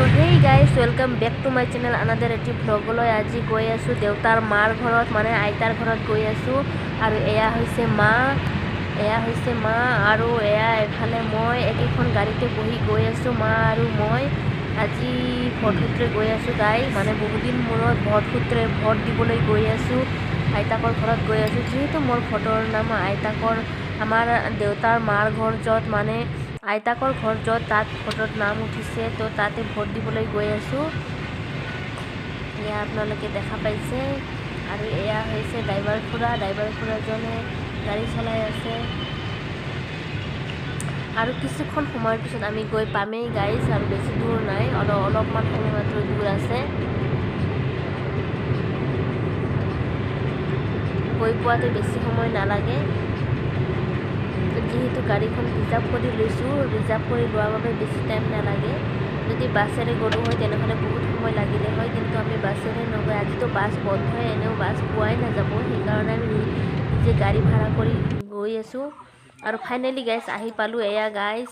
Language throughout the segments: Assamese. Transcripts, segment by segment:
Hey guys, welcome back to my channel another এটি ভ্লগলৈ। আজি গৈ আছোঁ দেউতাৰ মাৰ ঘৰত, মানে আইতাৰ ঘৰত গৈ আছোঁ। আৰু এয়া হৈছে মা, এয়া হৈছে মা আৰু এয়া এফালে মই। একেখন গাড়ীতে বহি গৈ আছোঁ মা আৰু মই। আজি ভোটসূত্ৰে গৈ আছোঁ গাইজ, মানে বহুদিন মূৰত ভোটসূত্ৰে ভোট দিবলৈ গৈ আছোঁ, আইতাকৰ ঘৰত গৈ আছোঁ। যিহেতু মোৰ ভোটৰ নাম আইতাকৰ, আমাৰ দেউতাৰ মাৰ ঘৰ য'ত, মানে আইতাকৰ ঘৰ য'ত, তাত ভোটত নাম উঠিছে, তো তাতে ভোট দিবলৈ গৈ আছোঁ। এয়া আপোনালোকে দেখা পাইছে। আৰু এয়া হৈছে ড্ৰাইভাৰ খুৰা, ড্ৰাইভাৰ খুৰাজনে গাড়ী চলাই আছে। আৰু কিছুক্ষণ সময়ৰ পিছত আমি গৈ পামেই গাইজ, আৰু বেছি দূৰ নাই, অলপমান সময় মাত্ৰ দূৰ আছে। গৈ পোৱাতে বেছি সময় নালাগে, যিহেতু গাড়ীখন ৰিজাৰ্ভ কৰি লৈছোঁ। ৰিজাৰ্ভ কৰি লোৱাৰ বাবে বেছি টাইম নালাগে। যদি বাছেৰে গ'লোঁ হয় তেনেহ'লে বহুত সময় লাগিলে হয়, কিন্তু আমি বাছেৰে নগৈ, আজিতো বাছ বন্ধই, এনেও বাছ পোৱাই নাযাব, সেইকাৰণে আমি নিজে গাড়ী ভাড়া কৰি গৈ আছোঁ। আৰু ফাইনেলি গাইজ আহি পালোঁ। এয়া গাইজ,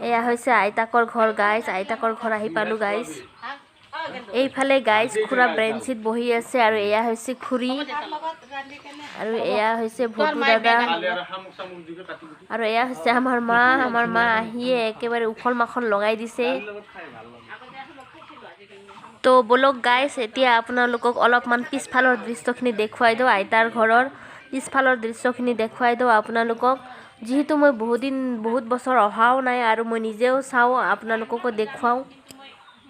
এয়া হৈছে আইতাকৰ ঘৰ গাইজ, আইতাকৰ ঘৰ আহি পালোঁ গাইজ। এইফালে গাইজ খুৰা বেঞ্চিত বহি আছে, আৰু এয়া হৈছে খুৰী, আৰু এয়া হৈছে ভটু দাদা, আৰু এয়া হৈছে আমাৰ মা। আমাৰ মা আহিয়ে একেবাৰে উখল মাখল লগাই দিছে। তো ব'লক গাইজ, এতিয়া আপোনালোকক অলপমান পিছফালৰ দৃশ্যখিনি দেখুৱাই দিওঁ, আইতাৰ ঘৰৰ পিছফালৰ দৃশ্যখিনি দেখুৱাই দিওঁ আপোনালোকক। যিহেতু মই বহুদিন, বহুত বছৰ অহাও নাই, আৰু মই নিজেও চাওঁ, আপোনালোককো দেখুৱাওঁ।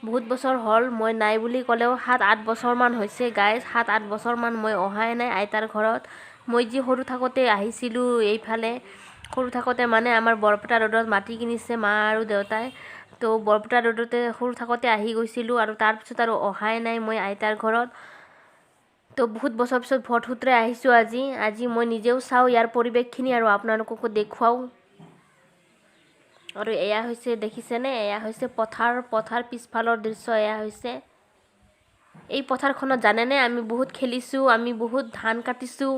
বহুত বছৰ হ'ল মই নাই বুলি ক'লেও 7-8 বছৰমান হৈছে গাইজ। 7-8 বছৰমান মই অহাই নাই আইতাৰ ঘৰত। মই যি সৰু থাকোঁতে আহিছিলোঁ এইফালে, সৰু থাকোঁতে মানে আমাৰ বৰপেটা ৰোডত মাটি কিনিছে মা আৰু দেউতাই, তো বৰপেটা ৰোডতে সৰু থাকোঁতে আহি গৈছিলোঁ, আৰু তাৰপিছত আৰু অহাই নাই মই আইতাৰ ঘৰত। তো বহুত বছৰ পিছত ভোটসূত্ৰে আহিছোঁ আজি। আজি মই নিজেও চাওঁ ইয়াৰ পৰিৱেশখিনি আৰু আপোনালোককো দেখুৱাওঁ। আৰু এয়া হৈছে, দেখিছেনে, এয়া হৈছে পথাৰ, পথাৰ পিছফালৰ দৃশ্য এয়া হৈছে। এই পথাৰখনত জানেনে আমি বহুত খেলিছোঁ, আমি বহুত ধান কাটিছোঁ,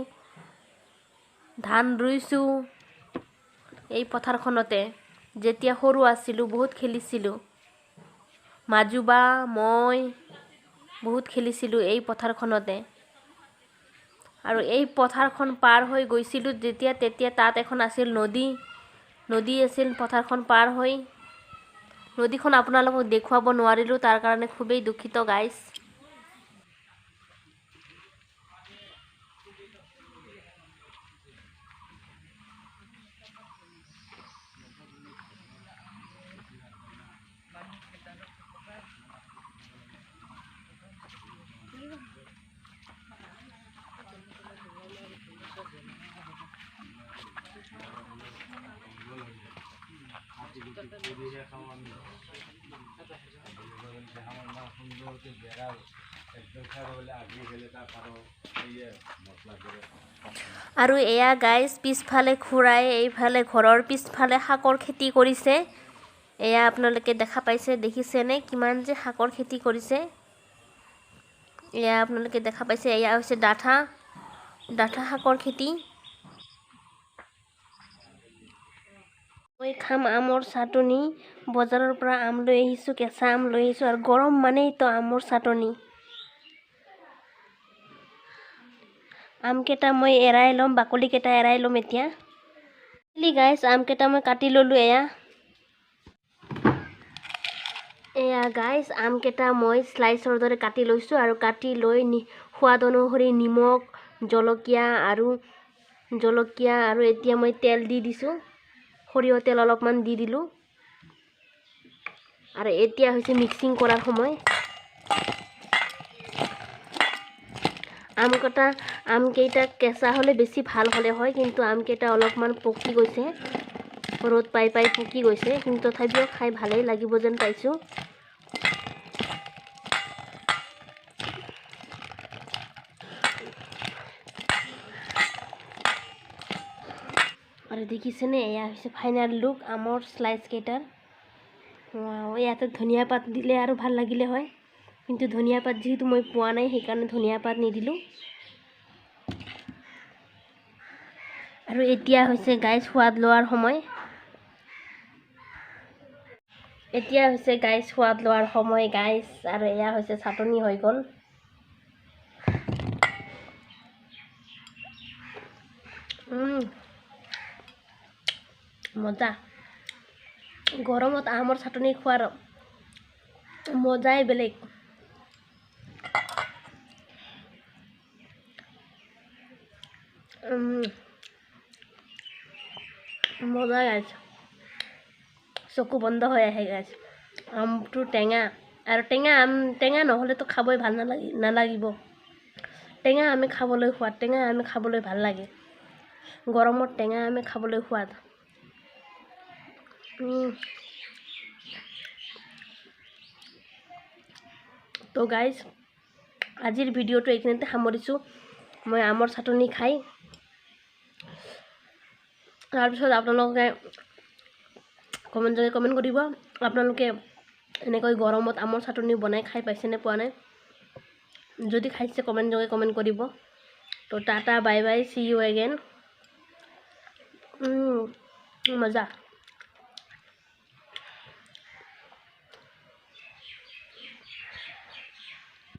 ধান ৰুইছোঁ এই পথাৰখনতে। যেতিয়া সৰু আছিলোঁ বহুত খেলিছিলোঁ, মাজুবা মই বহুত খেলিছিলোঁ এই পথাৰখনতে। আৰু এই পথাৰখন পাৰ হৈ গৈছিলোঁ যেতিয়া, তেতিয়া তাত এখন আছিল নদী, নদী আছিল পথাৰখন পাৰ হৈ। নদীখন আপোনালোকক দেখুৱাব নোৱাৰিলোঁ, তাৰ কাৰণে খুবেই দুখিত গাইজ। আৰু এয়া গাইজ পিছফালে খুৰাই এইফালে ঘৰৰ পিছফালে শাকৰ খেতি কৰিছে। এয়া আপোনালোকে দেখা পাইছে, দেখিছেনে কিমান যে শাকৰ খেতি কৰিছে। এয়া আপোনালোকে দেখা পাইছে, এয়া হৈছে ডাঠা, ডাঠা শাকৰ খেতি। মই খাম আমৰ চাটনি। বজাৰৰ পৰা আম লৈ আহিছোঁ, কেঁচা আম লৈ আহিছোঁ, আৰু গৰম মানেই তো আমৰ চাটনি। আমকেইটা মই এৰাই ল'ম, বাকলিকেইটা এৰাই ল'ম এতিয়া। গাইজ আমকেইটা মই কাটি ল'লোঁ। এয়া এয়া গাইজ আমকেইটা মই শ্লাইচৰ দৰে কাটি লৈছোঁ, আৰু কাটি লৈ সোৱাদ অনুসৰি নিমখ, জলকীয়া আৰু এতিয়া মই তেল দি দিছোঁ, সৰিয়হ তেল অলপমান দি দিলোঁ। আৰু এতিয়া হৈছে মিক্সিং কৰাৰ সময়। আমকেইটা কেঁচা হ'লে বেছি ভাল হ'লে হয়, কিন্তু আমকেইটা অলপমান পকি গৈছে, ৰ'দ পাই পাই পকি গৈছে, কিন্তু তথাপিও খাই ভালেই লাগিব যেন পাইছোঁ। আৰু দেখিছেনে, এয়া হৈছে ফাইনেল লুক আমৰ শ্লাইচকেইটাৰ। ইয়াতে ধনিয়া পাত দিলে আৰু ভাল লাগিলে হয়, কিন্তু ধনিয়া পাত যিহেতু মই পোৱা নাই, সেইকাৰণে ধনিয়া পাত নিদিলোঁ। আৰু এতিয়া হৈছে গাইজ সোৱাদ লোৱাৰ সময়। এতিয়া হৈছে গাইজ সোৱাদ লোৱাৰ সময় গাইজ। আৰু এয়া হৈছে চাটনি হৈ গ'ল। মজা। গৰমত আমৰ চাটনি খোৱাৰ মজাই বেলেগ। মজা গাইজ, চকু বন্ধ হৈ আহে গাইজ। আমটো টেঙা আৰু টেঙা আম, টেঙা নহ'লেতো খাবই ভাল নালাগিব। টেঙা আমি খাবলৈ সোৱাদ, টেঙা আমি খাবলৈ ভাল লাগে। গৰমত টেঙা আমি খাবলৈ সোৱাদ। তো গাইজ, আজিৰ ভিডিঅ'টো এইখিনিতে সামৰিছোঁ। মই আমৰ চাটনি খাই তাৰপিছত আপোনালোকে কমেণ্ট যোগে কমেণ্ট কৰিব, আপোনালোকে এনেকৈ গৰমত আমৰ চাটনি বনাই খাই পাইছেনে পোৱা নাই। যদি খাইছে, কমেণ্ট যোগে কমেণ্ট কৰিব। তো tata, bye bye, see you again. মজা।